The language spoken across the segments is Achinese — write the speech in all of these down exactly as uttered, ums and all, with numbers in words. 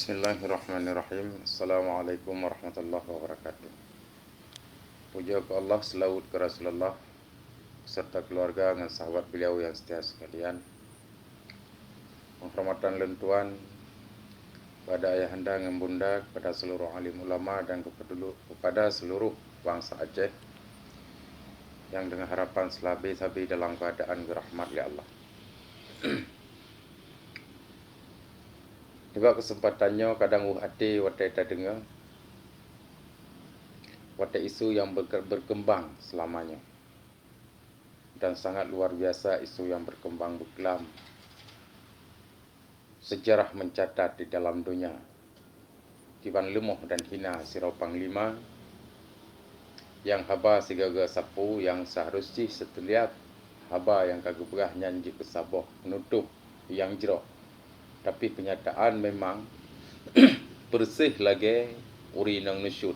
Bismillahirrahmanirrahim. Assalamualaikum warahmatullahi wabarakatuh. Puja keu Allah, seulaweuet keu Rasulullah, serta keuluwarga ngon sahabat beliau nyang seutia sekalian. Penghormatan lôn tuan kepada ayahanda ngon bunda, kepada seluruh alim ulama dan kepada, kepada seluruh bangsa Aceh yang dengan harapan seulabi-sabi dalam keadaan geurahmat lé Allah. Nibak keuseumpatan nyoe kadang weueh até watée tadeungoe watée isu nyang berke-, berkembang seulama nyoe. Dan sangat luar biasa isu nyang berkembang beuklam. Sejarah mencatat di dalam donya, kiban leumoh dan hina sidroe panglima nyang haba sigaga sapeue nyang seharôh jih setiap haba nyang ka geupeugah nyan jeuet keu saboh peunutôp nyang jroh. Tapi keunyataan memang persis lagée ureuëng inong neusyot.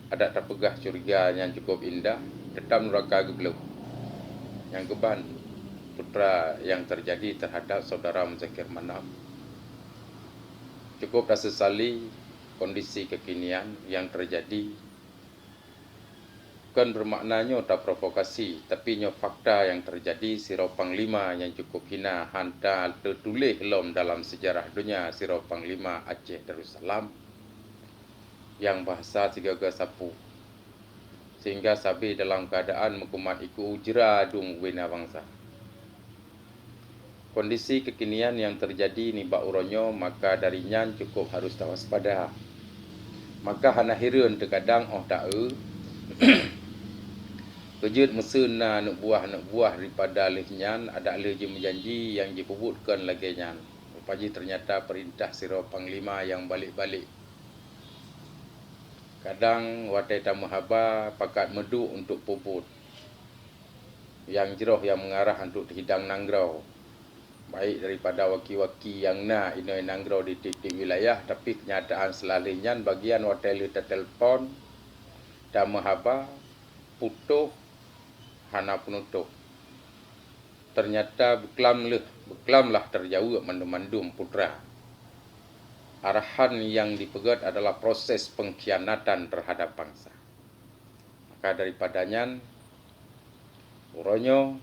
Adak tapeugah curiga nyang cukup indah, teutap nuraka geubloe. Nyang keuban, putra nyang teujadi teuhadap saudara Muzakir Manaf. Cukup tasesali kondisi keukinian nyang teujadi kon beumakna nyoe taprovokasi, tapi nyoe fakta nyang teujadi sidroe panglima nyang cukup hina hana teutuléh lom dalam seujarah donya sidroe panglima Aceh Darussalam nyang bahasa sigaga sapeue, sehingga sabe dalam keuadaan meukumat iku jra dum ubena bansa. Kondisi keukinian nyang teujadi nibak uroe nyoe maka dari nyan cukup harôh tawaspada. Maka hana hireuen teukadang óh ta-eu keujeuet meuseuen na aneuk buah-aneuk buah daripada lheueh nyan adak lheueh jimeujanji nyang jipeubuet kon lagée nyan. Rupa jih teunyata peurintah sidroe panglima nyang balek-balek. Kadang watée tameuhaba pakat meuduek untuk peubuet nyang jroh nyang meungarah untuk teuhidang nanggroe, baik daripada waki-waki nyang na inoe nanggroe di tieb-tieb wilayah, tapi keunyataan seulalu nyan bagian watée lheueh teutelepon, tameuhaba, putôh, hana peunutôp. Teunyata beuklam lheueh, beuklamlah teujaweueb mandum-mandum putra. Arahan nyang dipeugét adalah proses pengkhianatan terhadap bangsa. Maka daripada nyan, uroe nyoe,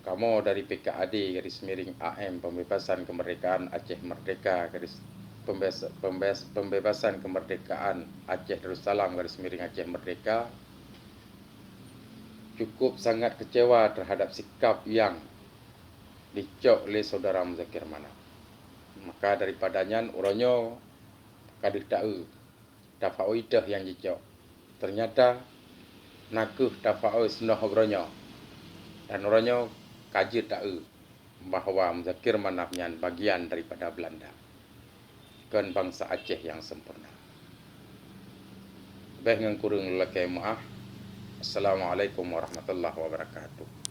kamoe dari P K A D garis miring A M, Pembebasan Kemerdekaan Aceh Merdeka garis, pembes-, pembes-, Pembebasan Kemerdekaan Aceh Darussalam garis miring Aceh Merdeka, cukup sangat kecewa terhadap sikap nyang dicok lé saudara Muzakir Manaf. Maka daripada nyan, uroe nyoe ka deuh ta-eu tafaôi teuh nyang jicok. Teunyata na kheueh tafaôi seunoh uroe nyoe. Dan uroe nyoe ka jeuet ta-eu bahwa Muzakir Manaf nyan bagian daripada Belanda, kon bansa Aceh nyang sempurna. Beh ngon kureueng lakée meuáh. Assalamualaikum warahmatullahi wabarakatuh.